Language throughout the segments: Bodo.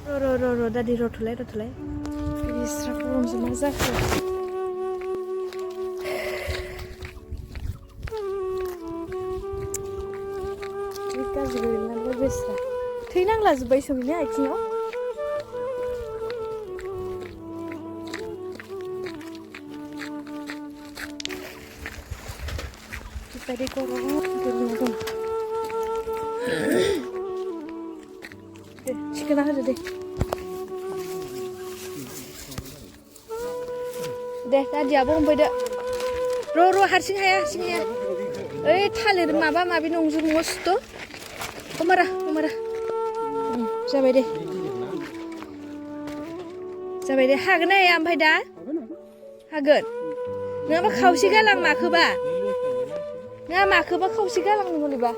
र दादि रथलाय बिस्रा गरमजों मा जाखो गाज्रि गैलानालाय बेस्रा थै नांला जोब्बाय सोमैनो आथिङाव बेबायदि गरम गोलैना दं दे थिखोना होदो दे दे दादियाबो हमफैदो र' हारसिं हाया ओइ थालिर माबा माबि नंजोबो मस्थ' हमारा जाबाय दे हागोन हाया ओमफ्राय दा हागोन नङाबा खावसे गालां माखोबा खावसे गालांनो हलेबा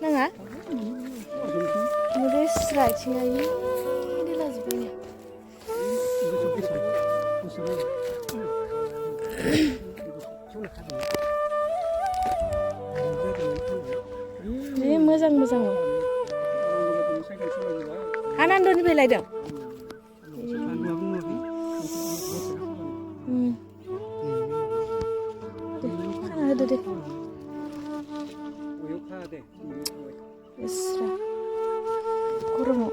नाङा बेस्रा आथिङा लाजोब्बाय मोजां आनन्दनिफ्राय लायदों खाना होदो दे इस्रा गरमाव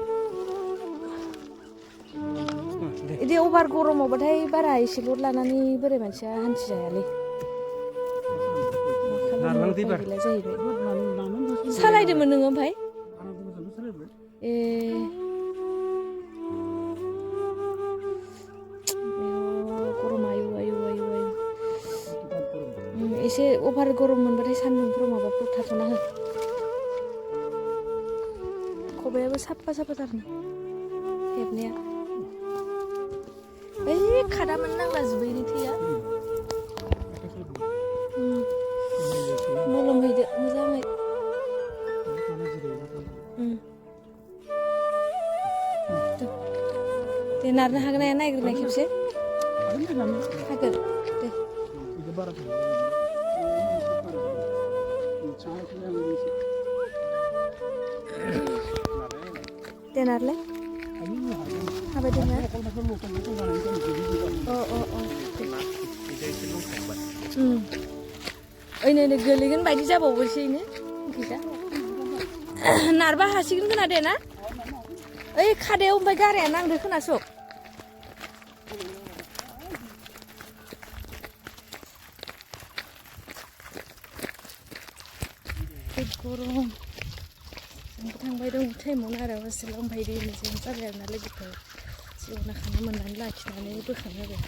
इदि अभार गरमावबाथाय बारा एसेल' लानानै बोरै मानसिया हान्थिजायालै गैला जाहैबाय सालायदोंमोन नोङो ओमफ्राय ए गरमा आयु एसे अभार गरम मोनबाथाय सान्दुंफोराव माबाफोर थाथ'ना हो खबायाबो साफाथारनो हेबनाया ओइ खादामोन नांला जोबैनि थैया मलम हैदो मोजाङै दे नारनो हागोन ना नायग्रोनाय खेबसे हागोन दे नारलाय हाबाय दङ ओइनो गोलैगोन बायदि जाबावोसैनो गैला नारबा हासिगोन खोना दे ना ओइ खादायाव ओमफ्राय गाराया नांदो खोनासक गरम जोंबो थांबाय दं टाइमावनो आरो हस्टेलाव ओमफ्राय जों जाबाय आरोना लोगोफोर जिउना खाना मोननानै लाखिनानै बोखांहोबाय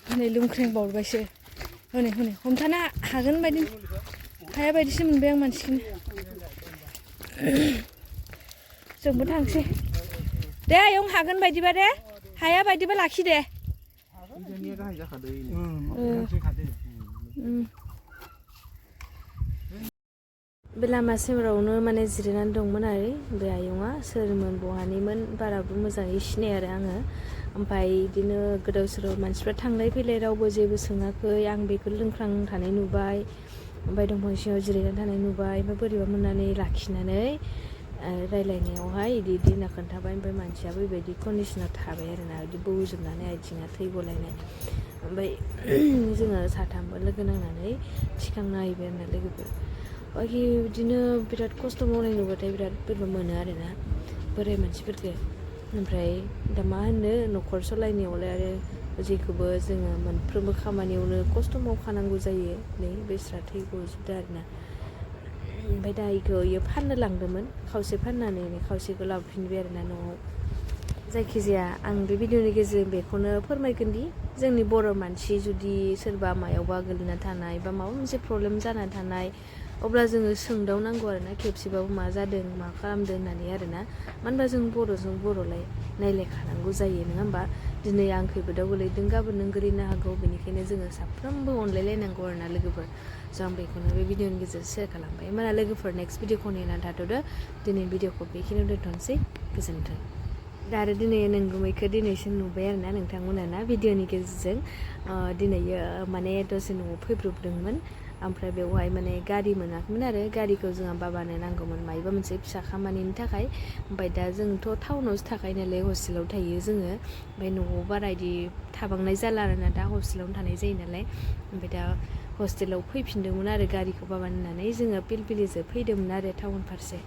हनै लुंख्रेंबावबायसो हनै हमथानो हागोन बायदि हाया बायदिसो मोनबाय आं मानसिखौनो जोंबो थांसै दे आयं हागोन बायदिबा दे हाया बायदिबा लाखि दे बे लामा सेरावनो माने जिरायनानै दंमोन आरो बे आयंआ सोरमोन बहानिमोन बाराबो मोजाङै सिनाय आरो आङो ओमफ्राय बिदिनो गोदाव सोराव मानसिफ्रा थांलाय फैलाय रावबो जेबो सोङाखै आं बेखौ लोंख्रां थानाय नुबाय ओमफ्राय दंफां सिङाव जिरायनानै थानाय नुबाय ओमफ्राय बोरैबा मोननानै लाखिनानै रायलायनायावहाय बिदि होनना खोन्थाबाय ओमफ्राय मानसियाबो बेबायदि कन्डिसनाव थाबाय आरोना बिदि बौजोबनानै आथिङा थै गलायनाय ओमफ्राय जोङो साथामबो लोगो नांनानै थिखांना हैबाय आरोना लोगोफोर बाखि बिदिनो बिराद खस्थ' मावनाय नुबाथाय बिराद बोरैबा मोनो आरोना बोराय मानसिफोरखौ ओमफ्राय दा मा होनो न'खर सालायनायावलाय आरो जेखौबो जोङो मोनफ्रोमबो खामानियावनो खस्थ' मावखानांगौ जायो नै बेस्रा थै गजोबदों आरोना ओमफ्राय दा इयो फाननो लांदोंमोन खावसे फाननानै खावसेखौ लाबोफिनबाय आरोना न'आव जायखिजाया आं बे भिडिअनि गेजेरजों बेखौनो फोरमायगोन दि जोंनि बर' मानसि जुदि सोरबा मायावबा गोलैना थानाय बा माबा मोनसे प्रब्लेम जाना थानाय अब्ला जोङो सोंदावनांगौ आरोना खेबसेबाबो मा जादों मा खालामदों होननानै आरोना मानो होनबा जों बर'जों बर'लाय नायलायखानांगौ जायो नङा होमबा दिनै आं खैफोदाव गोलैदों गाबोन नों गोलैनो हागौ बेनिखायनो जोङो साफ्रोमबो अनलायलायनांगौ आरोना लोगोफोर स' आं बेखौनो बे भिडिअनि गेजेरजों शेयार खालामबाय होमब्ला लोगोफोर नेक्स्ट भिडिअखौ नेनानै थाथ'दो दिनै भिडिअखौ बेखिनियाव दोनथ'नोसै गोजोन्थों दा आरो दिनै नोंगुमैखौ दिनैसो नुबाय आरोना नोंथांमोना भिडिअनि गेजेरजों दिनै माने दसे न'आव फैब्रबदोंमोन ओमफ्राय बेवहाय माने गारि मोनाखैमोन आरो गारिखौ जोंहा बाबानो नांगौमोन मायबा मोनसे फिसा खामानिनि थाखाय ओमफ्राय दा जोंथ' टाउनावसो थाखायो नालाय हस्टेलाव थायो जोङो ओमफ्राय न'आव बारा इदि थाबांनाय जाला आरोना दा हस्टेलावनो थानाय जायो नालाय ओमफ्राय दा हस्टेलाव फैफिनदोंमोन आरो गारिखौ बाबानो होननानै जोङो पिलपिलिजों फैदोंमोन आरो टाउन फारसे